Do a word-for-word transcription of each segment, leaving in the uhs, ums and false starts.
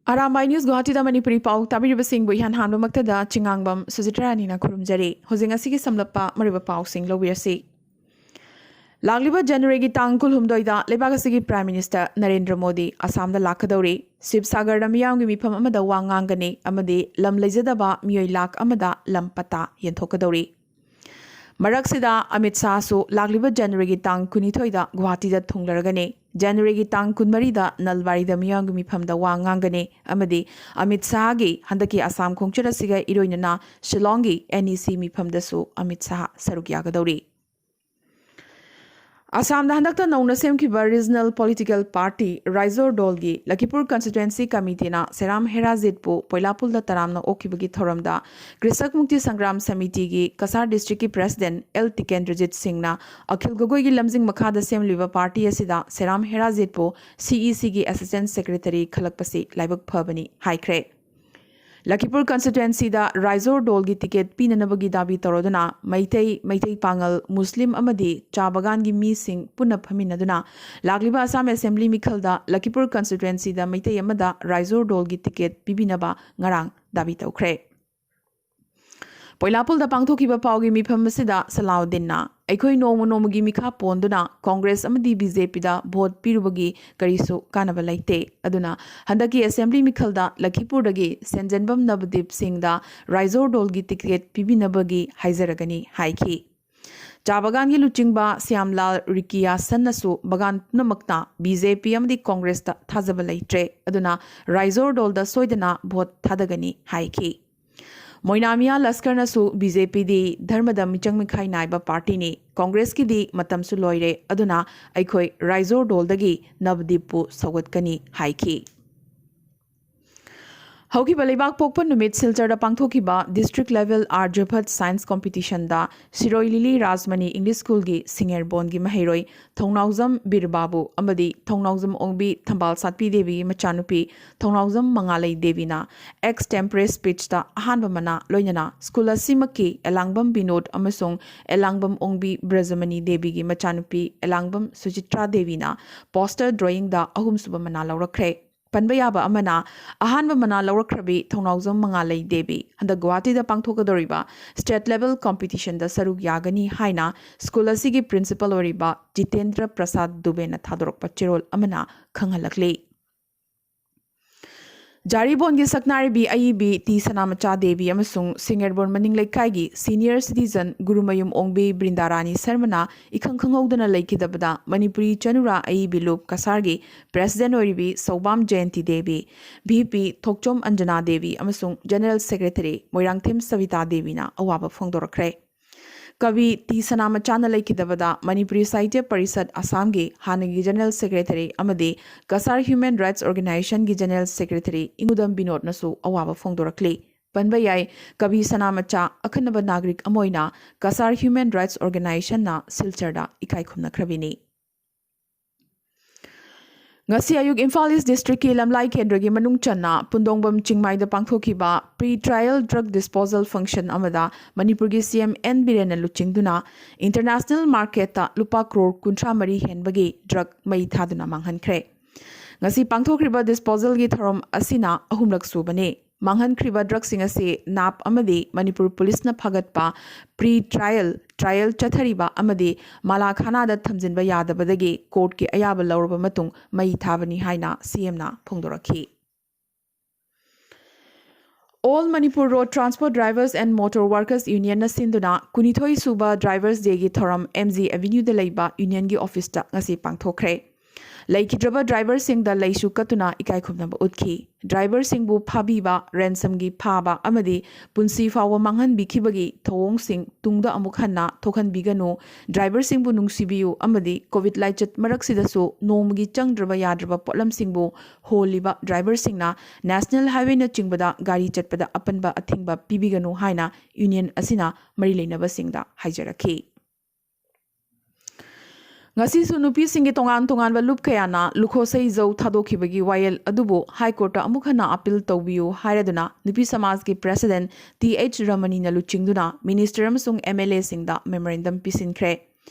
Arambai news ꯒꯨꯋꯥꯍꯥꯇꯤꯗ Manipuri ꯄꯥꯎ ꯇꯥꯕꯤꯔꯤꯕꯁꯤꯡꯕꯨ ꯏꯍꯥꯟ ꯍꯥꯟꯕꯃꯛꯇꯗ ꯆꯤꯉꯥꯡꯕꯝ ꯁꯨꯖꯤꯇ꯭ꯔꯥ ꯔꯥꯅꯤꯅ ꯈꯨꯔꯨꯝꯖꯔꯤ꯫ ꯍꯧꯖꯤꯛ ꯉꯁꯤꯒꯤ ꯁꯝꯂꯞꯄ ꯃꯔꯨꯑꯣꯏꯕ ꯄꯥꯎꯁꯤꯡ ꯂꯧꯕꯤꯔꯁꯤ꯫ ꯂꯥꯛꯂꯤꯕ ꯖꯅꯋꯥꯔꯤꯒꯤ ꯇꯥꯡ ꯀꯨꯟꯍꯨꯝꯗꯣꯏꯗ ꯂꯩꯕꯥꯛ ꯑꯁꯤꯒꯤ ꯄ꯭ꯔꯥꯏꯝ ꯃꯤꯅꯤꯁꯇꯔ ꯅꯔꯦꯟꯗ꯭ꯔ ꯃꯣꯗꯤ ꯑꯁꯥꯝꯗ ꯂꯥꯛꯀꯗꯧꯔꯤ꯫ ꯁꯤꯕꯁꯥꯒꯔꯗ ꯃꯤꯌꯥꯝꯒꯤ ꯃꯤꯐꯝ ꯑꯃꯗ ꯋꯥ ꯉꯥꯡꯒꯅꯤ ꯑꯃꯗꯤ ꯂꯝ ꯂꯩꯖꯗꯕ ꯃꯤꯑꯣꯏ ꯂꯥꯈ ꯑꯃꯗ ꯂꯝ ꯄꯇꯥ ꯌꯦꯟꯊꯣꯛꯀꯗꯧꯔꯤ꯫ ꯃꯔꯛꯁꯤꯗ ꯑꯃꯤꯠ ꯁꯥꯍꯁꯨ ꯂꯥꯛꯂꯤꯕ ꯖꯅꯋꯥꯔꯤꯒꯤ ꯇꯥꯡ ꯀꯨꯟꯅꯤꯊꯣꯏꯗ ꯒꯨꯋꯥꯍꯥꯇꯤꯗ ꯊꯨꯡꯂꯔꯒꯅꯤ꯫ ꯖꯅꯋꯥꯔꯤꯒꯤ ꯇꯥꯡ ꯀꯨꯟꯃꯔꯤꯗ ꯅꯜꯕꯥꯔꯤꯗ ꯃꯤꯌꯥꯝꯒꯤ ꯃꯤꯐꯝꯗ ꯋꯥ ꯉꯥꯡꯒꯅꯤ ꯑꯃꯗꯤ ꯑꯃꯤꯠ ꯁꯥꯍꯒꯤ ꯍꯟꯗꯛꯀꯤ ꯑꯁꯥꯝ ꯈꯣꯡꯆꯠ ꯑꯁꯤꯒ ꯏꯔꯣꯏꯅꯅ ꯁꯤꯂꯣꯡꯒꯤ NEC ꯃꯤꯐꯝꯗꯁꯨ ꯑꯃꯤꯠ ꯁꯥꯍ ꯁꯔꯨꯛ ꯌꯥꯒꯗꯧꯔꯤ꯫ ꯑꯁꯥꯝꯗ ꯍꯟꯗꯛꯇ ꯅꯧꯅ ꯁꯦꯝꯈꯤꯕ ꯔꯤꯖꯅꯦꯜ ꯄꯣꯂꯤꯇꯤꯀꯦꯜ ꯄꯥꯔꯇꯤ ꯔꯥꯏꯖꯣꯔ ꯗꯣꯜꯒꯤ ꯂꯈꯤꯄꯨꯔ ꯀꯟꯁꯇꯤꯇ꯭ꯋꯦꯟꯁꯤ ꯀꯃꯤꯇꯤꯅ ꯁꯦꯔꯥꯝ ꯍꯦꯔꯥꯖꯤꯠꯄꯨ ꯄꯣꯏꯂꯥꯄꯨꯜꯗ ꯇꯔꯥꯝꯅ ꯑꯣꯛꯈꯤꯕꯒꯤ ꯊꯧꯔꯝꯗ ꯀ꯭ꯔꯤꯁꯛ ꯃꯨꯛꯇꯤ ꯁꯪꯒ꯭ꯔꯥꯝ ꯁꯃꯤꯇꯤꯒꯤ ꯀꯁꯥꯔ ꯗꯤꯁꯇ꯭ꯔꯤꯛꯀꯤ ꯄ꯭ꯔꯦꯁꯤꯗꯦꯟꯠ ꯑꯦꯜ ꯇꯤꯀꯦꯟꯗ꯭ꯔꯖꯤꯠ ꯁꯤꯡꯅ ꯑꯈꯤꯜ ꯒꯣꯒꯣꯏꯒꯤ ꯂꯝꯖꯤꯡ ꯃꯈꯥꯗ ꯁꯦꯝꯂꯤꯕ ꯄꯥꯔꯇꯤ ꯑꯁꯤꯗ ꯁꯦꯔꯥꯝ ꯍꯦꯔꯥꯖꯤꯠꯄꯨ CECꯒꯤ ꯑꯦꯁꯤꯁꯇꯦꯟꯠ ꯁꯦꯀ꯭ꯔꯦꯇꯔꯤ ꯈꯜꯂꯛꯄꯁꯤ ꯂꯥꯏꯕꯛ ꯐꯕꯅꯤ ꯍꯥꯏꯈ꯭ꯔꯦ꯫ ꯂꯈꯤꯄꯨꯔ ꯀꯟꯁꯇꯤꯇ꯭ꯋꯦꯟꯁꯤꯗ ꯔꯥꯏꯖꯣꯔ ꯗꯣꯜꯒꯤ ꯇꯤꯀꯦꯠ ꯄꯤꯅꯅꯕꯒꯤ ꯗꯥꯕꯤ ꯇꯧꯔꯗꯨꯅ ꯃꯩꯇꯩ, ꯃꯩꯇꯩ ꯄꯥꯉꯜ, ꯃꯨꯁꯂꯤꯝ ꯑꯃꯗꯤ ꯆꯥ ꯕꯒꯥꯟꯒꯤ ꯃꯤꯁꯤꯡ ꯄꯨꯟꯅ ꯐꯝꯃꯤꯟꯅꯗꯨꯅ ꯂꯥꯛꯂꯤꯕ ꯑꯁꯥꯝ ꯑꯦꯁꯦꯝꯕ꯭ꯂꯤ ꯃꯤꯈꯜꯗ ꯂꯈꯤꯄꯨꯔ ꯀꯟꯁꯇꯤꯇ꯭ꯋꯦꯟꯁꯤꯗ ꯃꯩꯇꯩ ꯑꯃꯗ ꯔꯥꯏꯖꯣꯔ ꯗꯣꯜꯒꯤ ꯇꯤꯀꯦꯠ ꯄꯤꯕꯤꯅꯕ ꯉꯔꯥꯡ ꯗꯥꯕꯤ ꯇꯧꯈ꯭ꯔꯦ꯫ ꯄꯣꯏꯂꯥꯄꯨꯜꯗ ꯄꯥꯡꯊꯣꯛꯈꯤꯕ ꯄꯥꯎꯒꯤ ꯃꯤꯐꯝ ꯑꯁꯤꯗ ꯁꯂꯥꯎꯗꯤꯟꯅ, "ꯑꯩꯈꯣꯏ ꯅꯣꯡꯃ ꯅꯣꯡꯃꯒꯤ ꯃꯤꯈꯥ ꯄꯣꯟꯗꯨꯅ ꯀꯣꯡꯒ꯭ꯔꯦꯁ ꯑꯃꯗꯤ BJPꯗ ꯚꯣꯠ ꯄꯤꯔꯨꯕꯒꯤ ꯀꯔꯤꯁꯨ ꯀꯥꯟꯅꯕ ꯂꯩꯇꯦ꯫ ꯑꯗꯨꯅ ꯍꯟꯗꯛꯀꯤ ꯑꯦꯁꯦꯝꯕ꯭ꯂꯤ ꯃꯤꯈꯜꯗ ꯂꯈꯤꯄꯨꯔꯗꯒꯤ ꯁꯦꯟꯖꯦꯟꯕꯝ ꯅꯕꯗꯤꯞ ꯁꯤꯡꯗ ꯔꯥꯏꯖꯣꯔ ꯗꯣꯜꯒꯤ ꯇꯤꯀꯦꯠ ꯄꯤꯕꯤꯅꯕꯒꯤ ꯍꯥꯏꯖꯔꯒꯅꯤ" ꯍꯥꯏꯈꯤ꯫ ꯆꯥ ꯕꯒꯥꯟꯒꯤ ꯂꯨꯆꯤꯡꯕ ꯁ꯭ꯌꯥꯝꯂꯥꯜ ꯔꯤꯀꯤꯌꯥꯁꯟꯅꯁꯨ ꯕꯒꯥꯟ ꯄꯨꯝꯅꯃꯛꯅ BJP ꯑꯃꯗꯤ ꯀꯣꯡꯒ꯭ꯔꯦꯁꯇ ꯊꯥꯖꯕ ꯂꯩꯇ꯭ꯔꯦ, ꯑꯗꯨꯅ ꯔꯥꯏꯖꯣꯔ ꯗꯣꯜꯗ ꯁꯣꯏꯗꯅ ꯚꯣꯠ ꯊꯥꯗꯒꯅꯤ ꯍꯥꯏꯈꯤ꯫ ꯃꯣꯏꯅꯥꯃꯤꯌꯥ ꯂꯁꯀꯔꯅꯁꯨ BJPꯗꯤ ꯙꯔꯃꯗ ꯃꯤꯆꯪ ꯃꯤꯈꯥꯏ ꯅꯥꯏꯕ ꯄꯥꯔꯇꯤꯅꯤ, ꯀꯣꯡꯒ꯭ꯔꯦꯁꯀꯤꯗꯤ ꯃꯇꯝꯁꯨ ꯂꯣꯏꯔꯦ, ꯑꯗꯨꯅ ꯑꯩꯈꯣꯏ ꯔꯥꯏꯖꯣꯔ ꯗꯣꯜꯗꯒꯤ ꯅꯕꯗꯤꯞꯄꯨ ꯁꯧꯒꯠꯀꯅꯤ ꯍꯥꯏꯈꯤ꯫ ꯍꯧꯈꯤꯕ ꯂꯩꯕꯥꯛ ꯄꯣꯛꯄ ꯅꯨꯃꯤꯠ ꯁꯤꯜꯆꯔꯗ ꯄꯥꯡꯊꯣꯛꯈꯤꯕ ꯗꯤꯁꯇ꯭ꯔꯤꯛ ꯂꯦꯚꯦꯜ ꯑꯥꯔꯌꯚꯠ ꯁꯥꯏꯟꯁ ꯀꯣꯝꯄꯤꯇꯤꯁꯟꯗ ꯁꯤꯔꯣꯏ ꯂꯤꯂꯤ ꯔꯥꯖꯃꯅꯤ ꯏꯪꯂꯤꯁ ꯁ꯭ꯀꯨꯜꯒꯤ ꯁꯤꯡꯉꯦꯔꯕꯣꯟꯒꯤ ꯃꯍꯩꯔꯣꯏ ꯊꯧꯅꯥꯎꯖꯝ ꯕꯤꯔꯕꯥꯕꯨ ꯑꯃꯗꯤ ꯊꯧꯅꯥꯎꯖꯝ ꯑꯣꯡꯕꯤ ꯊꯝꯕꯥꯜ ꯁꯥꯠꯄꯤ ꯗꯦꯕꯤꯒꯤ ꯃꯆꯥꯅꯨꯄꯤ ꯊꯧꯅꯥꯎꯖꯝ ꯃꯉꯥꯂꯩ ꯗꯦꯕꯤꯅ ꯑꯦꯛꯁ ꯇꯦꯝꯄꯣꯔꯦ ꯁ꯭ꯄꯤꯆꯇ ꯑꯍꯥꯟꯕ ꯃꯅꯥ, ꯂꯣꯏꯅꯅ ꯁ꯭ꯀꯨꯜ ꯑꯁꯤꯃꯛꯀꯤ ꯑꯦꯂꯥꯡꯕꯝ ꯕꯤꯅꯣꯗ ꯑꯃꯁꯨꯡ ꯑꯦꯂꯥꯡꯕꯝ ꯑꯣꯡꯕꯤ ꯕ꯭ꯔꯖꯃꯅꯤ ꯗꯦꯕꯤꯒꯤ ꯃꯆꯥꯅꯨꯄꯤ ꯑꯦꯂꯥꯡꯕꯝ ꯁꯨꯆꯤꯇ꯭ꯔꯥ ꯗꯦꯕꯤꯅ ꯄꯣꯁꯇꯔ ꯗ꯭ꯔꯣꯌꯤꯡꯗ ꯑꯍꯨꯝꯁꯨꯕ ꯃꯅꯥ ꯂꯧꯔꯛꯈ꯭ꯔꯦ꯫ ꯄꯟꯕ ꯌꯥꯕ ꯑꯃꯅ, ꯑꯍꯥꯟꯕ ꯃꯅꯥ ꯂꯧꯔꯛꯈ꯭ꯔꯕꯤ ꯊꯧꯅꯥꯎꯖꯝ ꯃꯉꯥꯂꯩ ꯗꯦꯕꯤ ꯍꯟꯗꯛ ꯒꯨꯋꯥꯍꯥꯇꯤꯗ ꯄꯥꯡꯊꯣꯛꯀꯗꯧꯔꯤꯕ state level competitionꯗ ꯁꯔꯨꯛ ꯌꯥꯒꯅꯤ ꯍꯥꯏꯅ ꯁ꯭ꯀꯨꯜ ꯑꯁꯤꯒꯤ principal ꯑꯣꯏꯔꯤꯕ ꯖꯤꯇꯦꯟꯗ꯭ꯔ ꯄ꯭ꯔꯁꯥꯗ ꯗꯨꯕꯦꯅ ꯊꯥꯗꯣꯔꯛꯄ ꯆꯦꯔꯣꯜ ꯑꯃꯅ ꯈꯪꯍꯜꯂꯛꯂꯤ꯫ ꯖꯥꯔꯤꯕꯣꯟꯒꯤ ꯁꯛꯅꯥꯏꯔꯕꯤ ꯑꯏꯕꯤ ꯇꯤ ꯁꯅꯥꯃꯆꯥ ꯗꯦꯕꯤ ꯑꯃꯁꯨꯡ ꯁꯤꯡꯉꯦꯔꯕꯣꯟ ꯃꯅꯤꯡ ꯂꯩꯀꯥꯏꯒꯤ senior citizen ꯒꯨꯔꯨꯃꯌꯨꯝ ꯑꯣꯡꯕꯤ ꯕ꯭ꯔꯤꯟꯗꯥꯔꯥꯅꯤ ꯁꯔꯃꯅ ꯏꯈꯪ ꯈꯪꯍꯧꯗꯅ ꯂꯩꯈꯤꯗꯕꯗ ꯃꯅꯤꯄꯨꯔꯤ ꯆꯅꯨꯔꯥ ꯑꯏꯕꯤ ꯂꯨꯞ ꯀꯁꯥꯔꯒꯤ president ꯑꯣꯏꯔꯤꯕꯤ ꯁꯧꯕꯥꯝ ꯖꯌꯟꯇꯤ ꯗꯦꯕꯤ, ꯚꯤꯄꯤ ꯊꯣꯛꯆꯣꯝ ꯑꯟꯖꯅꯥ ꯗꯦꯕꯤ ꯑꯃꯁꯨꯡ general secretary ꯃꯣꯏꯔꯥꯡꯊꯦꯝ ꯁꯕꯤꯇꯥ ꯗꯦꯕꯤꯅ ꯑꯋꯥꯕ ꯐꯣꯡꯗꯣꯔꯛꯈ꯭ꯔꯦ꯫ ꯀꯕꯤ ꯇꯤ ꯁꯅꯥꯃꯆꯥꯅ ꯂꯩꯈꯤꯗꯕꯗ ꯃꯅꯤꯄꯨꯔꯤ ꯁꯥꯍꯤꯇ꯭ꯌ ꯄꯔꯤꯁꯠ ꯑꯁꯥꯝꯒꯤ ꯍꯥꯟꯅꯒꯤ general secretary ꯑꯃꯗꯤ Cachar human rights organizationꯒꯤ general secretary ꯏꯉꯨꯗꯝ ꯕꯤꯅꯣꯗꯅꯁꯨ ꯑꯋꯥꯕ ꯐꯣꯡꯗꯣꯔꯛꯂꯤ꯫ ꯄꯟꯕ ꯌꯥꯏ, ꯀꯕꯤ ꯁꯅꯥꯃꯆꯥ ꯑꯈꯟꯅꯕ ꯅꯥꯒꯔꯤꯛ ꯑꯃ ꯑꯣꯏꯅ ꯀꯁꯥꯔ human rights organizationꯅ ꯁꯤꯜꯆꯔꯗ ꯏꯀꯥꯏ ꯈꯨꯝꯅꯈ꯭ꯔꯕꯤꯅꯤ꯫ ꯉꯁꯤ ꯑꯌꯨꯛ ꯏꯝꯐꯥꯜ East districtꯀꯤ ꯂꯝꯂꯥꯏ ꯀꯦꯟꯗ꯭ꯔꯒꯤ ꯃꯅꯨꯡ ꯆꯟꯅ ꯄꯨꯟꯗꯣꯡꯕꯝ ꯆꯤꯡꯃꯥꯏꯗ ꯄꯥꯡꯊꯣꯛꯈꯤꯕ pre trial drug disposal function ꯑꯃꯗ ꯃꯅꯤꯄꯨꯔꯒꯤ CM N ꯕꯤꯔꯦꯟꯅ ꯂꯨꯆꯤꯡꯗꯨꯅ international marketꯇ ꯂꯨꯄꯥ ꯀ꯭ꯔꯣꯔ ꯀꯨꯟꯊ꯭ꯔꯥ ꯃꯔꯤ ꯍꯦꯟꯕꯒꯤ drug ꯃꯩ ꯊꯥꯗꯨꯅ ꯃꯥꯡꯍꯟꯈ꯭ꯔꯦ꯫ ꯉꯁꯤ ꯄꯥꯡꯊꯣꯛꯈ꯭ꯔꯤꯕ disposalꯒꯤ ꯊꯧꯔꯝ ꯑꯁꯤꯅ ꯑꯍꯨꯝꯂꯛ ꯁꯨꯕꯅꯤ꯫ ꯃꯥꯡꯍꯟꯈ꯭ꯔꯤꯕ drugꯁꯤꯡ ꯑꯁꯤ ꯅꯥꯞ ꯑꯃꯗꯤ ꯃꯅꯤꯄꯨꯔ ꯄꯨꯂꯤꯁꯅ ꯐꯥꯒꯠꯄ pre trial, trial ꯆꯠꯊꯔꯤꯕ ꯑꯃꯗꯤ ꯃꯥꯂꯥꯈꯥꯅꯥꯗ ꯊꯝꯖꯤꯟꯕ ꯌꯥꯗꯕꯗꯒꯤ courtꯀꯤ ꯑꯌꯥꯕ ꯂꯧꯔꯕ ꯃꯇꯨꯡ ꯃꯩ ꯊꯥꯕꯅꯤ ꯍꯥꯏꯅ CMꯅ ꯐꯣꯡꯗꯣꯔꯛꯈꯤ꯫ All Manipur Road Transport Drivers and Motor Workers Unionꯅ ꯁꯤꯟꯗꯨꯅ ꯀꯨꯟꯅꯤꯊꯣꯏ ꯁꯨꯕ Drivers Dayꯒꯤ ꯊꯧꯔꯝ MG Avenueꯗ ꯂꯩꯕ unionꯒꯤ officeꯇ ꯉꯁꯤ ꯄꯥꯡꯊꯣꯛꯈ꯭ꯔꯦ꯫ ꯂꯩꯈꯤꯗ꯭ꯔꯕ driverꯁꯤꯡꯗ ꯂꯩꯁꯨ ꯀꯠꯇꯨꯅ ꯏꯀꯥꯏ ꯈꯨꯝꯅꯕ ꯎꯠꯈꯤ꯫ Driverꯁꯤꯡꯕꯨ ꯐꯥꯕꯤꯕ, ransomꯒꯤ ꯐꯥꯕ ꯑꯃꯗꯤ ꯄꯨꯟꯁꯤ ꯐꯥꯎꯕ ꯃꯥꯡꯍꯟꯕꯤꯈꯤꯕꯒꯤ ꯊꯧꯑꯣꯡꯁꯤꯡ ꯇꯨꯡꯗ ꯑꯃꯨꯛ ꯍꯟꯅ ꯊꯣꯛꯍꯟꯕꯤꯒꯅꯨ, driverꯁꯤꯡꯕꯨ ꯅꯨꯡꯁꯤꯕꯤꯌꯨ ꯑꯃꯗꯤ COVID ꯂꯥꯏꯆꯠ ꯃꯔꯛꯁꯤꯗꯁꯨ ꯅꯣꯡꯃꯒꯤ ꯆꯪꯗ꯭ꯔꯕ ꯌꯥꯗ꯭ꯔꯕ ꯄꯣꯠꯂꯝꯁꯤꯡꯕꯨ ꯍꯣꯜꯂꯤꯕ driverꯁꯤꯡꯅ National Highwayꯅꯆꯤꯡꯕꯗ ꯒꯥꯔꯤ ꯆꯠꯄꯗ ꯑꯄꯟꯕ ꯑꯊꯤꯡꯕ ꯄꯤꯕꯤꯒꯅꯨ ꯍꯥꯏꯅ union ꯑꯁꯤꯅ ꯃꯔꯤ ꯂꯩꯅꯕꯁꯤꯡꯗ ꯍꯥꯏꯖꯔꯛꯈꯤ꯫ ꯉꯁꯤꯁꯨ ꯅꯨꯄꯤꯁꯤꯡꯒꯤ ꯇꯣꯉꯥꯟ ꯇꯣꯉꯥꯟꯕ ꯂꯨꯞ ꯀꯌꯥꯅ ꯂꯨꯈꯣꯁꯩ ꯖꯧ ꯊꯥꯗꯣꯛꯈꯤꯕꯒꯤ ꯋꯥꯌꯦꯜ ꯑꯗꯨꯕꯨ High Courtꯇ ꯑꯃꯨꯛ ꯍꯟꯅ appeal ꯇꯧꯕꯤꯌꯨ ꯍꯥꯏꯔꯗꯨꯅ ꯅꯨꯄꯤ ꯁꯃꯥꯖꯀꯤ president ꯇꯤꯑꯩꯆ ꯔꯃꯅꯤꯅ ꯂꯨꯆꯤꯡꯗꯨꯅ minister ꯑꯃꯁꯨꯡ MLAꯁꯤꯡꯗ memorandum ꯄꯤꯁꯤꯟꯈ꯭ꯔꯦ꯫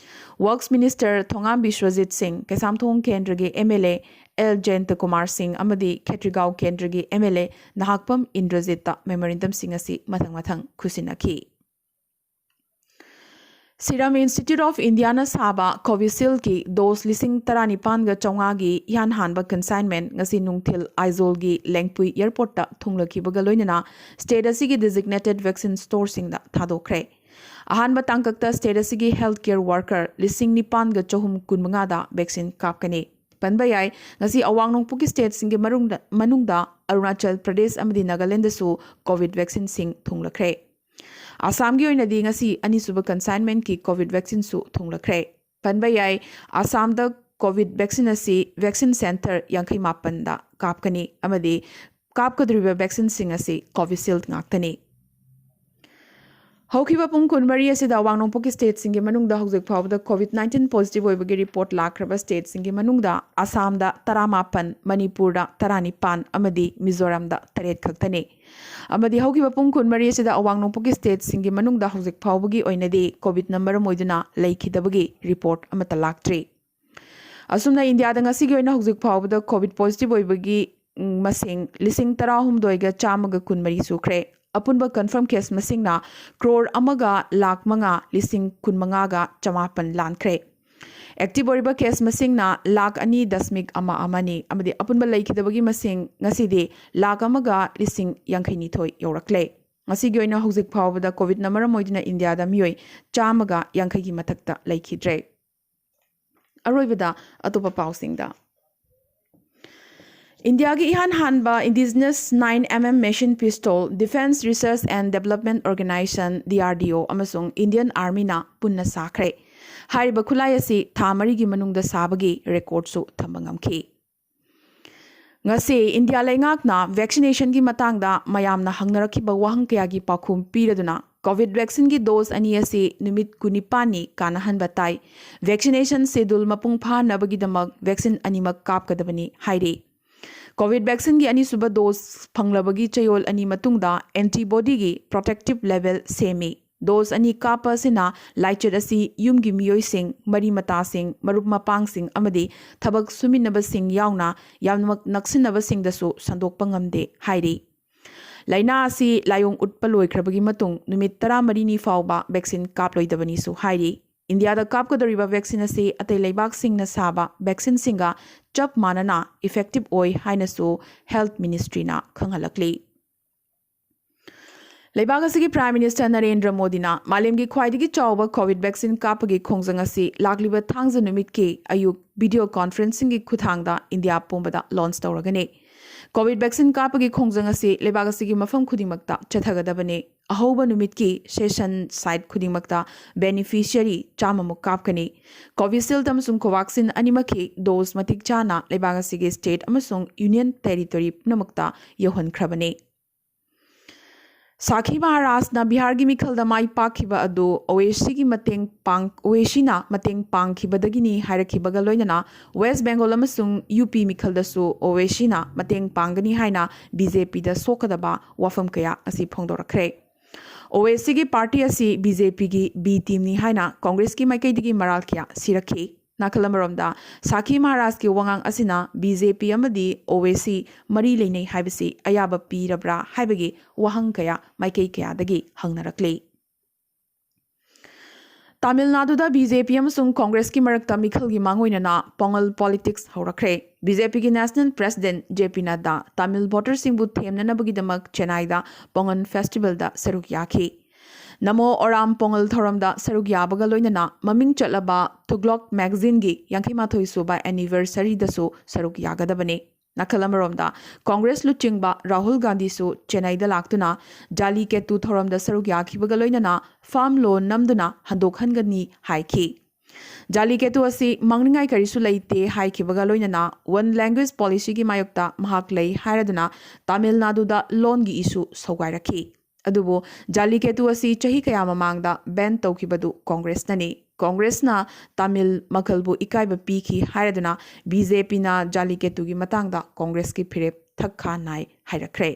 Works Minister ꯊꯣꯉꯥꯝ ꯕꯤꯁ꯭ꯋꯖꯤꯠ ꯁꯤꯡ, ꯀꯩꯁꯥꯝꯊꯣꯡ ꯀꯦꯟꯗ꯭ꯔꯒꯤ MLA ꯑꯦꯜ ꯖꯌꯟꯇ ꯀꯨꯃꯥꯔ ꯁꯤꯡ ꯑꯃꯗꯤ ꯈꯦꯇ꯭ꯔꯤꯒꯥꯎ ꯀꯦꯟꯗ꯭ꯔꯒꯤ ꯑꯦꯝ ꯑꯦꯜ ꯑꯦ ꯅꯍꯥꯛꯄꯝ ꯏꯟꯗ꯭ꯔꯖꯤꯠꯇ ꯃꯦꯃꯣꯔꯦꯟꯗꯝꯁꯤꯡ ꯑꯁꯤ ꯃꯊꯪ ꯃꯊꯪ ꯈꯨꯠꯁꯤꯟꯅꯈꯤ꯫ Serum Institute of Indiaꯅ ꯁꯥꯕ ꯀꯣꯚꯤꯁꯤꯜꯒꯤ ꯗꯣꯁ ꯂꯤꯁꯤꯡ ꯇꯔꯥꯅꯤꯄꯥꯟꯒ ꯆꯥꯝꯃꯉꯥꯒꯤ ꯏꯍꯥꯟ ꯍꯥꯟꯕ ꯀꯟꯁꯥꯏꯟꯃꯦꯟ ꯉꯁꯤ ꯅꯨꯡꯊꯤꯜ ꯑꯥꯏꯖꯣꯜꯒꯤ ꯂꯦꯡꯄꯨꯏ ꯑꯦꯌꯔꯄꯣꯔꯠꯇ ꯊꯨꯡꯂꯈꯤꯕꯒ ꯂꯣꯏꯅꯅ ꯁ꯭ꯇꯦꯠ ꯑꯁꯤꯒꯤ ꯗꯤꯖꯤꯒꯅꯦꯇꯦꯗ ꯚꯦꯛꯁꯤꯟ ꯁ꯭ꯇꯣꯔꯁꯤꯡꯗ ꯊꯥꯗꯣꯛꯈ꯭ꯔꯦ꯫ ꯑꯍꯥꯟꯕ ꯇꯥꯡꯀꯛꯇ ꯁ꯭ꯇꯦꯠ ꯑꯁꯤꯒꯤ ꯍꯦꯜꯊ ꯀꯦꯌꯔ ꯋꯥꯔꯀꯔ ꯂꯤꯁꯤꯡ ꯅꯤꯄꯥꯟꯒ ꯆꯍꯨꯝ ꯀꯨꯟꯃꯉꯥꯗ ꯚꯦꯛꯁꯤꯟ ꯀꯥꯞꯀꯅꯤ꯫ ꯄꯟꯕ ꯌꯥꯏ, ꯉꯁꯤ ꯑꯋꯥꯡ ꯅꯣꯡꯄꯣꯛꯀꯤ ꯁ꯭ꯇꯦꯠꯁꯤꯡꯒꯤ ꯃꯔꯨꯡꯗ- ꯃꯅꯨꯡꯗ ꯑꯔꯨꯅꯥꯆꯜ ꯄ꯭ꯔꯗꯦꯁ ꯑꯃꯗꯤ ꯅꯥꯒꯥꯂꯦꯟꯗꯁꯨ ꯀꯣꯚꯤꯗ ꯚꯦꯛꯁꯤꯟꯁꯤꯡ ꯊꯨꯡꯂꯈ꯭ꯔꯦ꯫ ꯑꯁꯥꯝꯒꯤ ꯑꯣꯏꯅꯗꯤ ꯉꯁꯤ ꯑꯅꯤꯁꯨꯕ ꯀꯟꯁꯥꯏꯟꯃꯦꯟꯀꯤ ꯀꯣꯚꯤꯗ ꯚꯦꯛꯁꯤꯟꯁꯨ ꯊꯨꯡꯂꯈ꯭ꯔꯦ꯫ ꯄꯟꯕ ꯌꯥꯏ, ꯑꯁꯥꯝꯗ ꯀꯣꯚꯤꯗ ꯚꯦꯛꯁꯤꯟ ꯑꯁꯤ ꯚꯦꯛꯁꯤꯟ ꯁꯦꯟꯇꯔ ꯌꯥꯡꯈꯩ ꯃꯥꯄꯟꯗ ꯀꯥꯞꯀꯅꯤ ꯑꯃꯗꯤ ꯀꯥꯞꯀꯗꯧꯔꯤꯕ ꯚꯦꯛꯁꯤꯟꯁꯤꯡ ꯑꯁꯤ ꯀꯣꯚꯤꯁꯤꯜꯗ ꯉꯥꯛꯇꯅꯤ꯫ ꯍꯧꯈꯤꯕ ꯄꯨꯡ ꯀꯨꯟꯃꯔꯤ ꯑꯁꯤꯗ ꯑꯋꯥꯡ ꯅꯣꯡꯄꯣꯛꯀꯤ ꯁ꯭ꯇꯦꯠꯁꯤꯡꯒꯤ ꯃꯅꯨꯡꯗ ꯍꯧꯖꯤꯛ ꯐꯥꯎꯕꯗ ꯀꯣꯚꯤꯗ ꯅꯥꯏꯟꯇꯤꯟ ꯄꯣꯖꯤꯇꯤꯚ ꯑꯣꯏꯕꯒꯤ ꯔꯤꯄꯣꯔꯠ ꯂꯥꯛꯈ꯭ꯔꯕ ꯁ꯭ꯇꯦꯠꯁꯤꯡꯒꯤ ꯃꯅꯨꯡꯗ ꯑꯁꯥꯝꯗ ꯇꯔꯥꯃꯥꯄꯟ, ꯃꯅꯤꯄꯨꯔꯗ ꯇꯔꯥꯅꯤꯄꯥꯟ ꯑꯃꯗꯤ ꯃꯤꯖꯣꯔꯥꯝꯗ ꯇꯔꯦꯠ ꯈꯛꯇꯅꯤ꯫ ꯑꯃꯗꯤ ꯍꯧꯈꯤꯕ ꯄꯨꯡ ꯀꯨꯟꯃꯔꯤ ꯑꯁꯤꯗ ꯑꯋꯥꯡ ꯅꯣꯡꯄꯣꯛꯀꯤ ꯁ꯭ꯇꯦꯠꯁꯤꯡꯒꯤ ꯃꯅꯨꯡꯗ ꯍꯧꯖꯤꯛ ꯐꯥꯎꯕꯒꯤ ꯑꯣꯏꯅꯗꯤ ꯀꯣꯚꯤꯗꯅ ꯃꯔꯝ ꯑꯣꯏꯗꯨꯅ ꯂꯩꯈꯤꯗꯕꯒꯤ ꯔꯤꯄꯣꯔꯠ ꯑꯃꯠꯇ ꯂꯥꯛꯇ꯭ꯔꯤ꯫ ꯑꯁꯨꯝꯅ ꯏꯟꯗꯤꯌꯥꯗ ꯉꯁꯤꯒꯤ ꯑꯣꯏꯅ ꯍꯧꯖꯤꯛ ꯐꯥꯎꯕꯗ ꯀꯣꯚꯤꯗ ꯄꯣꯖꯤꯇꯤꯚ ꯑꯣꯏꯕꯒꯤ, ꯎꯝ, ꯃꯁꯤꯡ ꯂꯤꯁꯤꯡ ꯇꯔꯥꯍꯨꯝꯗꯣꯏꯒ ꯆꯥꯝꯃꯒ ꯀꯨꯟꯃꯔꯤ ꯁꯨꯈ꯭ꯔꯦ꯫ ꯑꯄꯨꯟꯕ ꯀꯟꯐꯔꯝ ꯀꯦꯁ ꯃꯁꯤꯡꯅ ꯀ꯭ꯔꯣꯔ ꯑꯃꯒ ꯂꯥꯈ ꯃꯉꯥ ꯂꯤꯁꯤꯡ ꯀꯨꯟꯃꯉꯥꯒ ꯆꯃꯥꯄꯟ ꯂꯥꯟꯈ꯭ꯔꯦ꯫ ꯑꯦꯛꯇꯤꯚ ꯑꯣꯏꯔꯤꯕ ꯀꯦꯁ ꯃꯁꯤꯡꯅ ꯂꯥꯈ ꯑꯅꯤ ꯗꯁꯃꯤꯛ ꯑꯃ ꯑꯃꯅꯤ ꯑꯃꯗꯤ ꯑꯄꯨꯟꯕ ꯂꯩꯈꯤꯗꯕꯒꯤ ꯃꯁꯤꯡ ꯉꯁꯤꯗꯤ ꯂꯥꯈ ꯑꯃꯒ ꯂꯤꯁꯤꯡ ꯌꯥꯡꯈꯩꯅꯤꯊꯣꯏ ꯌꯧꯔꯛꯂꯦ꯫ ꯉꯁꯤꯒꯤ ꯑꯣꯏꯅ ꯍꯧꯖꯤꯛ ꯐꯥꯎꯕꯗ ꯀꯣꯚꯤꯗꯅ ꯃꯔꯝ ꯑꯣꯏꯗꯨꯅ ꯏꯟꯗꯤꯌꯥꯗ ꯃꯤꯑꯣꯏ ꯆꯥꯝꯃꯒ ꯌꯥꯡꯈꯩꯒꯤ ꯃꯊꯛꯇ ꯂꯩꯈꯤꯗ꯭ꯔꯦ꯫ ꯑꯔꯣꯏꯕꯗ ꯑꯇꯣꯞꯄ ꯄꯥꯎꯁꯤꯡꯗ꯫ ꯏꯟꯗꯤꯌꯥꯒꯤ ꯏꯍꯥꯟ ꯍꯥꯟꯕ indigenous nine M M machine pistol Defence Research and Development Organisation, D R D O, ꯑꯃꯁꯨꯡ ꯏꯟꯗꯤꯌꯟ ꯑꯥꯔꯃꯤꯅ ꯄꯨꯟꯅ ꯁꯥꯈ꯭ꯔꯦ꯫ ꯍꯥꯏꯔꯤꯕ ꯈꯨꯠꯂꯥꯏ ꯑꯁꯤ ꯊꯥ ꯃꯔꯤꯒꯤ ꯃꯅꯨꯡꯗ ꯁꯥꯕꯒꯤ ꯔꯦꯀꯣꯔꯗꯁꯨ ꯊꯝꯕ ꯉꯝꯈꯤ꯫ ꯉꯁꯤ ꯏꯟꯗꯤꯌꯥ ꯂꯩꯉꯥꯛꯅ ꯚꯦꯛꯁꯤꯅꯦꯁꯟꯒꯤ ꯃꯇꯥꯡꯗ ꯃꯌꯥꯝꯅ ꯍꯪꯅꯔꯛꯈꯤꯕ ꯋꯥꯍꯪ ꯀꯌꯥꯒꯤ ꯄꯥꯎꯈꯨꯝ ꯄꯤꯔꯗꯨꯅ ꯀꯣꯚꯤꯗ ꯚꯦꯛꯁꯤꯟꯒꯤ ꯗꯣꯁ ꯑꯅꯤ ꯑꯁꯤ ꯅꯨꯃꯤꯠ ꯀꯨꯟꯅꯤꯄꯥꯟꯅꯤ ꯀꯥꯟꯅꯍꯟꯕ ꯇꯥꯏ꯫ ꯚꯦꯛꯁꯤꯅꯦꯁꯟ ꯁꯦꯗꯨꯜ ꯃꯄꯨꯡ ꯐꯥꯅꯕꯒꯤꯗꯃꯛ ꯚꯦꯛꯁꯤꯟ ꯑꯅꯤꯃꯛ ꯀꯥꯞꯀꯗꯕꯅꯤ ꯍꯥꯏꯔꯤ꯫ ꯀꯣꯚꯤꯗ ꯚꯦꯛꯁꯤꯟꯒꯤ ꯑꯅꯤꯁꯨꯕ ꯗꯣꯁ ꯐꯪꯂꯕꯒꯤ ꯆꯌꯣꯜ ꯑꯅꯤ ꯃꯇꯨꯡꯗ ꯑꯦꯟꯇꯤꯕꯣꯗꯤꯒꯤ ꯄ꯭ꯔꯣꯇꯦꯛꯇꯤꯚ ꯂꯦꯚꯦꯜ ꯁꯦꯝꯃꯤ꯫ ꯗꯣꯁ ꯑꯅꯤ ꯀꯥꯞꯄ ꯑꯁꯤꯅ ꯂꯥꯏꯆꯠ ꯑꯁꯤ ꯌꯨꯝꯒꯤ ꯃꯤꯑꯣꯏꯁꯤꯡ, ꯃꯔꯤ ꯃꯇꯥꯁꯤꯡ, ꯃꯔꯨꯞ ꯃꯄꯥꯡꯁꯤꯡ ꯑꯃꯗꯤ ꯊꯕꯛ ꯁꯨꯃꯤꯟꯅꯕꯁꯤꯡ ꯌꯥꯎꯅ ꯌꯥꯝꯅꯃꯛ ꯅꯛꯁꯤꯟꯅꯕꯁꯤꯡꯗꯁꯨ ꯁꯟꯗꯣꯛꯄ ꯉꯝꯗꯦ ꯍꯥꯏꯔꯤ꯫ ꯂꯥꯏꯅꯥ ꯑꯁꯤ ꯂꯥꯏꯑꯣꯡ ꯎꯠꯄ ꯂꯣꯏꯈ꯭ꯔꯕꯒꯤ ꯃꯇꯨꯡ ꯅꯨꯃꯤꯠ ꯇꯔꯥꯃꯔꯤꯅꯤ ꯐꯥꯎꯕ vaccine ꯀꯥꯞꯂꯣꯏꯗꯕꯅꯤꯁꯨ ꯍꯥꯏꯔꯤ꯫ ꯏꯟꯗꯤꯌꯥꯗ ꯀꯥꯞꯀꯗꯧꯔꯤꯕ vaccine ꯑꯁꯤ ꯑꯇꯩ ꯂꯩꯕꯥꯛꯁꯤꯡꯅ ꯁꯥꯕ vaccineꯁꯤꯡꯒ ꯆꯞ ꯃꯥꯟꯅꯅ effective ꯑꯣꯏ ꯍꯥꯏꯅꯁꯨ Health Ministryꯅ ꯈꯪꯍꯜꯂꯛꯂꯤ꯫ ꯂꯩꯕꯥꯛ ꯑꯁꯤꯒꯤ Prime Minister ꯅꯔꯦꯟꯗ꯭ꯔ ꯃꯣꯗꯤꯅ ꯃꯥꯂꯦꯝꯒꯤ ꯈ꯭ꯋꯥꯏꯗꯒꯤ ꯆꯥꯎꯕ COVID vaccine ꯀꯥꯞꯄꯒꯤ ꯈꯣꯡꯖꯪ ꯑꯁꯤ ꯂꯥꯛꯂꯤꯕ ꯊꯥꯡꯖ ꯅꯨꯃꯤꯠꯀꯤ ꯑꯌꯨꯛ video conferencingꯒꯤ ꯈꯨꯠꯊꯥꯡꯗ ꯏꯟꯗꯤꯌꯥ ꯄꯨꯝꯕꯗ launch ꯇꯧꯔꯒꯅꯤ꯫ COVID vaccine ꯀꯥꯞꯄꯒꯤ ꯈꯣꯡꯖꯪ ꯑꯁꯤ ꯂꯩꯕꯥꯛ ꯑꯁꯤꯒꯤ ꯃꯐꯝ ꯈꯨꯗꯤꯡꯃꯛꯇ ꯆꯠꯊꯒꯗꯕꯅꯤ꯫ ꯑꯍꯧꯕ ꯅꯨꯃꯤꯠꯀꯤ session site ꯈꯨꯗꯤꯡꯃꯛꯇ beneficiary ꯆꯥꯝꯃꯃꯨꯛ ꯀꯥꯞꯀꯅꯤ꯫ Covishield ꯑꯃꯁꯨꯡ Covaxin ꯑꯅꯤꯃꯛꯀꯤ dose ꯃꯇꯤꯛ ꯆꯥꯅ ꯂꯩꯕꯥꯛ ꯑꯁꯤꯒꯤ state ꯑꯃꯁꯨꯡ union territory ꯄꯨꯝꯅꯃꯛꯇ ꯌꯧꯍꯟꯈ꯭ꯔꯕꯅꯤ꯫ ꯁꯥꯈꯤ ꯃꯍꯥꯔꯥꯖꯅ ꯕꯤꯍꯥꯔꯒꯤ ꯃꯤꯈꯜꯗ ꯃꯥꯏ ꯄꯥꯛꯈꯤꯕ ꯑꯗꯨ ꯑꯣꯋꯦꯁꯤꯒꯤ ꯃꯇꯦꯡ ꯄꯥꯡ-, ꯑꯣꯋꯦꯁꯤꯅ ꯃꯇꯦꯡ ꯄꯥꯡꯈꯤꯕꯗꯒꯤꯅꯤ ꯍꯥꯏꯔꯛꯈꯤꯕꯒ ꯂꯣꯏꯅꯅ West Bengal ꯑꯃꯁꯨꯡ UP ꯃꯤꯈꯜꯗꯁꯨ ꯑꯣꯋꯦꯁꯤꯅ ꯃꯇꯦꯡ ꯄꯥꯡꯒꯅꯤ ꯍꯥꯏꯅ BJPꯗ ꯁꯣꯛꯀꯗꯕ ꯋꯥꯐꯝ ꯀꯌꯥ ꯉꯁꯤ ꯐꯣꯡꯗꯣꯔꯛꯈ꯭ꯔꯦ꯫ ꯑꯣꯋꯦꯁꯤꯒꯤ party ꯑꯁꯤ BJPꯒꯤ B teamꯅꯤ ꯍꯥꯏꯅ Congressꯀꯤ ꯃꯥꯏꯀꯩꯗꯒꯤ ꯃꯔꯥꯜ ꯀꯌꯥ ꯁꯤꯔꯛꯈꯤ꯫ ꯅꯥꯀꯜ ꯑꯃꯔꯣꯝꯗ, ꯁꯥꯈꯤ ꯃꯍꯥꯔꯥꯖꯀꯤ ꯋꯥꯉꯥꯡ ꯑꯁꯤꯅ BJP ꯑꯃꯗꯤ ꯑꯣꯋꯦꯁꯤ ꯃꯔꯤ ꯂꯩꯅꯩ ꯍꯥꯏꯕꯁꯤ ꯑꯌꯥꯕ ꯄꯤꯔꯕ꯭ꯔꯥ ꯍꯥꯏꯕꯒꯤ ꯋꯥꯍꯪ ꯀꯌꯥ ꯃꯥꯏꯀꯩ ꯀꯌꯥꯗꯒꯤ ꯍꯪꯅꯔꯛꯂꯤ꯫ ꯇꯥꯃꯤꯜ ꯅꯥꯗꯨꯗ BJP ꯑꯃꯁꯨꯡ Congressꯀꯤ ꯃꯔꯛꯇ ꯃꯤꯈꯜꯒꯤ ꯃꯥꯡꯑꯣꯏꯅꯅ ꯄꯣꯉꯜ politics ꯍꯧꯔꯛꯈ꯭ꯔꯦ꯫ BJPꯒꯤ National President J P Nadda Tamil voterꯁꯤꯡꯕꯨ ꯊꯦꯝꯅꯅꯕꯒꯤꯗꯃꯛ ꯆꯦꯟꯅꯥꯏꯗ ꯄꯣꯉꯜ festivalꯗ ꯁꯔꯨꯛ ꯌꯥꯈꯤ꯫ ꯅꯃꯣ ꯑꯣꯔꯥꯝ ꯄꯣꯉꯜ ꯊꯧꯔꯝꯗ ꯁꯔꯨꯛ ꯌꯥꯕꯒ ꯂꯣꯏꯅꯅ ꯃꯃꯤꯡ ꯆꯠꯂꯕ ꯊꯨꯒ꯭ꯂꯣꯛ magazineꯒꯤ ꯌꯥꯡꯈꯩ ꯃꯥꯊꯣꯏ ꯁꯨꯕ anniversaryꯗꯁꯨ ꯁꯔꯨꯛ ꯌꯥꯒꯗꯕꯅꯤ꯫ ꯅꯥꯀꯜ ꯑꯃꯔꯣꯝꯗ, Congress ꯂꯨꯆꯤꯡꯕ ꯔꯥꯍꯨꯜ ꯒꯥꯟꯙꯤꯁꯨ ꯆꯦꯟꯅꯥꯏꯗ ꯂꯥꯛꯇꯨꯅ ꯖꯥꯂꯤꯀꯦꯇꯨ ꯊꯧꯔꯝꯗ ꯁꯔꯨꯛ ꯌꯥꯈꯤꯕꯒ ꯂꯣꯏꯅꯅ farm law ꯅꯝꯗꯨꯅ ꯍꯟꯗꯣꯛꯍꯟꯒꯅꯤ ꯍꯥꯏꯈꯤ꯫ ꯖꯥꯂꯤꯀꯦꯇꯨ ꯑꯁꯤ ꯃꯥꯡꯅꯤꯡꯉꯥꯏ ꯀꯔꯤꯁꯨ ꯂꯩꯇꯦ ꯍꯥꯏꯈꯤꯕꯒ ꯂꯣꯏꯅꯅ One Language Policyꯒꯤ ꯃꯥꯌꯣꯛꯇ ꯃꯍꯥꯛ ꯂꯩ ꯍꯥꯏꯔꯗꯨꯅ ꯇꯥꯃꯤꯜ ꯅꯥꯗꯨꯗ ꯂꯣꯟꯒꯤ issue ꯁꯧꯒꯥꯏꯔꯛꯈꯤ꯫ ꯑꯗꯨꯕꯨ ꯖꯥꯂꯤꯀꯦꯇꯨ ꯑꯁꯤ ꯆꯍꯤ ꯀꯌꯥ ꯃꯃꯥꯡꯗ ban ꯇꯧꯈꯤꯕꯗꯨ Congressꯅꯅꯤ꯫ Congressꯅ ꯇꯥꯃꯤꯜ ꯃꯈꯜꯕꯨ ꯏꯀꯥꯏꯕ ꯄꯤꯈꯤ ꯍꯥꯏꯔꯗꯨꯅ BJPꯅ ꯖꯥꯂꯤꯀꯦꯇꯨꯒꯤ ꯃꯇꯥꯡꯗ Congressꯀꯤ ꯐꯤꯔꯦꯞ ꯊꯛꯈꯥ ꯅꯥꯏ ꯍꯥꯏꯔꯛꯈ꯭ꯔꯦ꯫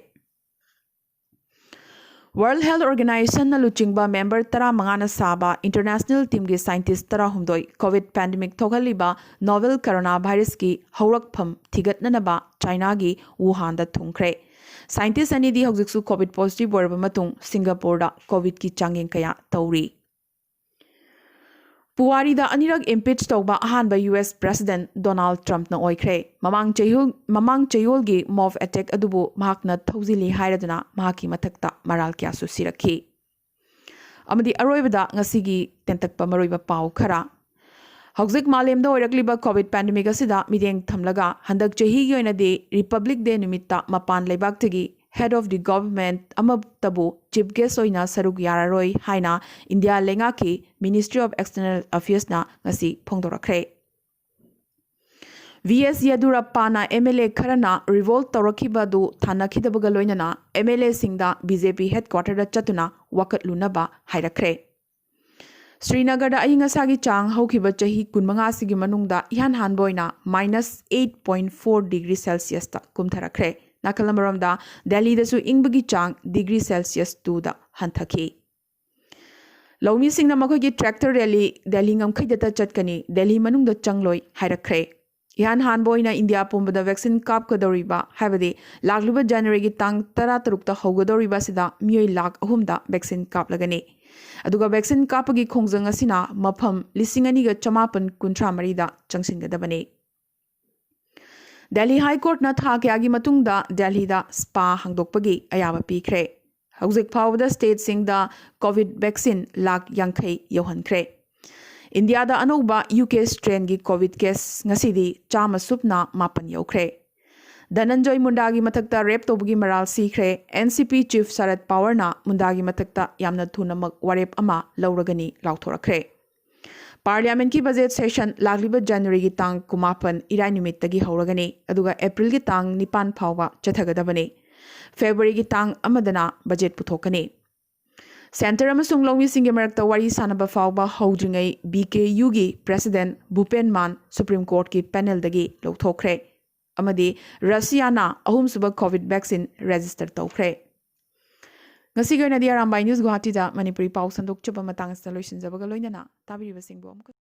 World Health Organizationꯅ ꯂꯨꯆꯤꯡꯕ member ꯇꯔꯥꯃꯉꯥꯅ ꯁꯥꯕ international teamꯒꯤ scientist ꯇꯔꯥꯍꯨꯝꯗꯣꯏ COVID pandemic ꯊꯣꯛꯍꯜꯂꯤꯕ novel corona virusꯀꯤ ꯍꯧꯔꯛꯐꯝ ꯊꯤꯒꯠꯅꯅꯕ Chinaꯒꯤ Wuhanꯗ ꯊꯨꯡꯈ꯭ꯔꯦ꯫ Scientist ꯑꯅꯤꯗꯤ ꯍꯧꯖꯤꯛꯁꯨ COVID positive ꯑꯣꯏꯔꯕ ꯃꯇꯨꯡ Singaporeꯗ COVIDꯀꯤ ꯆꯥꯡꯌꯦꯡ ꯀꯌꯥ ꯇꯧꯔꯤ꯫ ꯄꯨꯋꯥꯔꯤꯗ ꯑꯅꯤꯔꯛ impeach ꯇꯧꯕ ꯑꯍꯥꯟꯕ US President Donald Trumpꯅ ꯑꯣꯏꯈ꯭ꯔꯦ꯫ ꯃꯃꯥꯡ ꯆꯌꯣꯜ ꯃꯃꯥꯡ ꯆꯌꯣꯜꯒꯤ mob attack ꯑꯗꯨꯕꯨ ꯃꯍꯥꯛꯅ ꯊꯧꯖꯤꯜꯂꯤ ꯍꯥꯏꯔꯗꯨꯅ ꯃꯍꯥꯛꯀꯤ ꯃꯊꯛꯇ ꯃꯔꯥꯜ ꯀꯌꯥꯁꯨ ꯁꯤꯔꯛꯈꯤ꯫ ꯑꯃꯗꯤ ꯑꯔꯣꯏꯕꯗ ꯉꯁꯤꯒꯤ ꯇꯦꯟꯇꯛꯄ ꯃꯔꯨꯑꯣꯏꯕ ꯄꯥꯎ ꯈꯔ꯫ ꯍꯧꯖꯤꯛ ꯃꯥꯂꯦꯝꯗ ꯑꯣꯏꯔꯛꯂꯤꯕ COVID pandemic ꯑꯁꯤꯗ ꯃꯤꯠꯌꯦꯡ ꯊꯝꯂꯒ ꯍꯟꯗꯛ ꯆꯍꯤꯒꯤ ꯑꯣꯏꯅꯗꯤ Republic Day ꯅꯨꯃꯤꯠꯇ ꯃꯄꯥꯟ ꯂꯩꯕꯥꯛꯇꯒꯤ head of the government ꯑꯃꯠꯇꯕꯨ chief guest ꯑꯣꯏꯅ ꯁꯔꯨꯛ ꯌꯥꯔꯔꯣꯏ ꯍꯥꯏꯅ ꯏꯟꯗꯤꯌꯥ ꯂꯩꯉꯥꯛꯀꯤ Ministry of External Affairsꯅ ꯉꯁꯤ ꯐꯣꯡꯗꯣꯔꯛꯈ꯭ꯔꯦ꯫ ꯚꯤ ꯑꯦꯁ ꯌꯦꯗꯨꯔꯞꯄꯥꯅ MLA ꯈꯔꯅ revolt ꯇꯧꯔꯛꯈꯤꯕ ꯑꯗꯨ ꯊꯥꯅꯈꯤꯗꯕꯒ ꯂꯣꯏꯅꯅ MLAꯁꯤꯡꯗ BJP headquarterꯗ ꯆꯠꯇꯨꯅ ꯋꯥꯀꯠꯂꯨꯅꯕ ꯍꯥꯏꯔꯛꯈ꯭ꯔꯦ꯫ ꯁ꯭ꯔꯤꯅꯒꯔꯗ ꯑꯏꯪ ꯑꯁꯥꯒꯤ ꯆꯥꯡ ꯍꯧꯈꯤꯕ ꯆꯍꯤ ꯀꯨꯟꯃꯉꯥꯁꯤꯒꯤ ꯃꯅꯨꯡꯗ ꯏꯍꯥꯟ ꯍꯥꯟꯕ ꯑꯣꯏꯅ minus eight point four degree Celsiusꯇ ꯀꯨꯝꯊꯔꯛꯈ꯭ꯔꯦ꯫ ꯅꯥꯀꯜ ꯑꯃꯔꯣꯝꯗ ꯗꯦꯜꯂꯤꯗꯁꯨ ꯏꯪꯕꯒꯤ ꯆꯥꯡ degree Celsius twoꯗ ꯍꯟꯊꯈꯤ꯫ ꯂꯧꯃꯤꯁꯤꯡꯅ ꯃꯈꯣꯏꯒꯤ tractor rally ꯗꯦꯜꯂꯤ ꯉꯝꯈꯩꯗꯇ ꯆꯠꯀꯅꯤ, ꯗꯦꯜꯂꯤ ꯃꯅꯨꯡꯗ ꯆꯪꯂꯣꯏ ꯍꯥꯏꯔꯛꯈ꯭ꯔꯦ꯫ ꯏꯍꯥꯟ ꯍꯥꯟꯕ ꯑꯣꯏꯅ ꯏꯟꯗꯤꯌꯥ ꯄꯨꯝꯕꯗ vaccine ꯀꯥꯞꯀꯗꯧꯔꯤꯕ, ꯍꯥꯏꯕꯗꯤ ꯂꯥꯛꯂꯤꯕ Januaryꯒꯤ ꯇꯥꯡ ꯇꯔꯥꯇꯔꯨꯛꯇ ꯍꯧꯒꯗꯧꯔꯤꯕ ꯑꯁꯤꯗ ꯃꯤꯑꯣꯏ ꯂꯥꯈ ꯑꯍꯨꯝꯗ vaccine ꯀꯥꯞꯂꯒꯅꯤ꯫ ꯑꯗꯨꯒ vaccine ꯀꯥꯞꯄꯒꯤ ꯈꯣꯡꯖꯪ ꯑꯁꯤꯅ ꯃꯐꯝ ꯂꯤꯁꯤꯡ ꯑꯅꯤꯒ ꯆꯃꯥꯄꯟ ꯀꯨꯟꯊ꯭ꯔꯥ ꯃꯔꯤꯗ ꯆꯪꯁꯤꯟꯒꯗꯕꯅꯤ꯫ ꯗꯦꯜꯂꯤ High Courtꯅ ꯊꯥ ꯀꯌꯥꯒꯤ ꯃꯇꯨꯡꯗ ꯗꯦꯜꯂꯤꯗ spa ꯍꯥꯡꯗꯣꯛꯄꯒꯤ ꯑꯌꯥꯕ ꯄꯤꯈ꯭ꯔꯦ꯫ ꯍꯧꯖꯤꯛ ꯐꯥꯎꯕꯗ stateꯁꯤꯡꯗ COVID vaccine ꯂꯥꯈ ꯌꯥꯡꯈꯩ ꯌꯧꯍꯟꯈ꯭ꯔꯦ꯫ ꯏꯟꯗꯤꯌꯥꯗ ꯑꯅꯧꯕ UK strainꯒꯤ COVID case ꯉꯁꯤꯗꯤ ꯆꯥꯝꯃ ꯁꯨꯞꯅ ꯃꯥꯄꯟ ꯌꯧꯈ꯭ꯔꯦ꯫ ꯙꯅꯟꯖꯣꯏ ꯃꯨꯟꯗꯥꯒꯤ ꯃꯊꯛꯇ rape ꯇꯧꯕꯒꯤ ꯃꯔꯥꯜ ꯁꯤꯈ꯭ꯔꯦ꯫ NCP chief ꯁꯔꯠ ꯄꯋꯥꯔꯅ ꯃꯨꯟꯗꯥꯒꯤ ꯃꯊꯛꯇ ꯌꯥꯝꯅ ꯊꯨꯅꯃꯛ ꯋꯥꯔꯦꯞ ꯑꯃ ꯂꯧꯔꯒꯅꯤ ꯂꯥꯎꯊꯣꯔꯛꯈ꯭ꯔꯦ꯫ Parliamentꯀꯤ budget session ꯂꯥꯛꯂꯤꯕ Januaryꯒꯤ ꯇꯥꯡ ꯀꯨꯟꯃꯥꯄꯟ ꯏꯔꯥꯏ ꯅꯨꯃꯤꯠꯇꯒꯤ ꯍꯧꯔꯒꯅꯤ, ꯑꯗꯨꯒ Aprilꯒꯤ ꯇꯥꯡ ꯅꯤꯄꯥꯟ ꯐꯥꯎꯕ ꯆꯠꯊꯒꯗꯕꯅꯤ꯫ Februaryꯒꯤ ꯇꯥꯡ ꯑꯃꯗꯅ budget ꯄꯨꯊꯣꯛꯀꯅꯤ꯫ Centre ꯑꯃꯁꯨꯡ ꯂꯧꯃꯤꯁꯤꯡꯒꯤ ꯃꯔꯛꯇ ꯋꯥꯔꯤ ꯁꯥꯅꯕ ꯐꯥꯎꯕ ꯍꯧꯗ꯭ꯔꯤꯉꯩ BKUꯒꯤ President ꯚꯨꯄꯦꯟ ꯃꯥꯟ Supreme Courtꯀꯤ panelꯗꯒꯤ ꯂꯧꯊꯣꯛꯈ꯭ꯔꯦ꯫ ꯑꯃꯗꯤ ꯔꯁꯤꯌꯥꯅ ꯑꯍꯨꯝꯁꯨꯕ COVID vaccine register ꯇꯧꯈ꯭ꯔꯦ꯫ ꯉꯁꯤꯒꯤ ꯑꯣꯏꯅꯗꯤ ꯑꯔꯥꯝꯕꯥꯏ ꯅ꯭ꯌꯨꯁ ꯒꯨꯋꯥꯍꯥꯇꯤꯗ ꯃꯅꯤꯄꯨꯔꯤ ꯄꯥꯎ ꯁꯟꯗꯣꯛꯆꯕ ꯃꯇꯥꯡ ꯑꯁꯤꯗ ꯂꯣꯏꯁꯤꯟꯖꯕꯒ ꯂꯣꯏꯅꯅ ꯇꯥꯕꯤꯔꯤꯕꯁꯤꯡꯕꯨ ꯑꯃꯨꯛꯀ